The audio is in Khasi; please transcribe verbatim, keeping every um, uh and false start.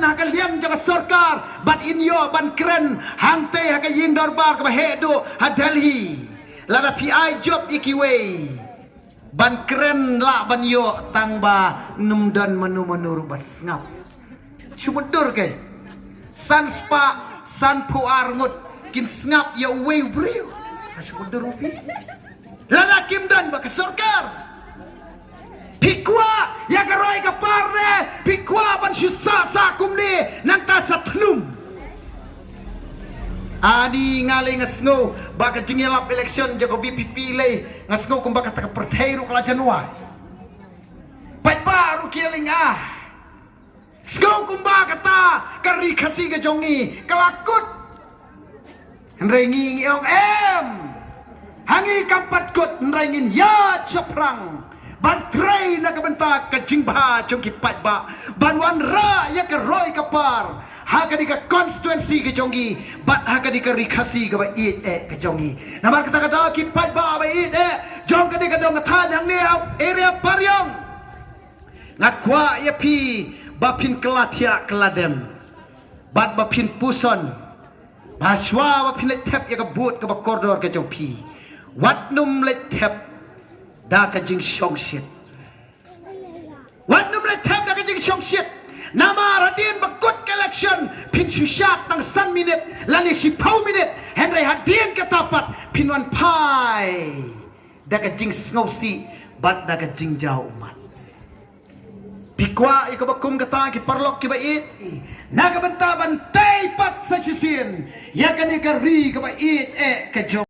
ha ka liang jong ka sorkar bad in ïoh ban kren hangtei ha ka ïing dorbar kaba heh duh ha Delhi. Lada phi ai jop ïa kiwei ban kren lah ban ïoh tang ba ym don mano mano ruh ba sngap. Shu mutdur ke san spah san phew ar ngut kin sngap ïa uwei u briew. Shu mutdur u phi. Lada kim don ba ka sorkar. Phi kwah ïa ka roi ka par ne phi kwah ban shu sah sah kumne nangta sa thnum. Ani nga lei nga sngew ba ka jingïalap election jong ka VPP lei nga sngew kumba kata ka pyrthei ruh ka la jan wai. Paidbah ruh ki ïa lynga. Sngew kumba kata ka ri Khasi ka jong ngi ka la kut. Hynrei ngi ngi ong em. Ha ngi kam pat kut hynrei ngin ïaid shaphrang ban trei na ka bynta ka jingbha jong ki paidbah ban wanrah ïa ka roi ka par ha kane ka constituency ka jong ngi bad ha kane ka ri Khasi kaba ïeit eh ka jong ngi. Namar kata ka daw ki paidbah ba ïeit eh jong kane ka dong ka thaiñ hangne ha area Pariong. Nga kwah ïa phi ba phin kylla thiah kylla dem bad ba phin puson ba shuwa ba phin leit thep ïa ka vote kaba kordor ka jong phi. Wat nym leit thep da ka jingshongshit. Wat nym leit thep da ka jingshongshit. Namar hadien ba kut ka election phin shu shad tang san minit lane shiphew minit hynrei hadien kata pat phin wan phai da ka jingsngewsih bad da ka jingjaw ummat. Phi kwah ïa kaba kum kata ki paralok kiba ïeit na ka bynta ban tei pat sa shisien ïa kane ka ri kaba ïeit eh ka jong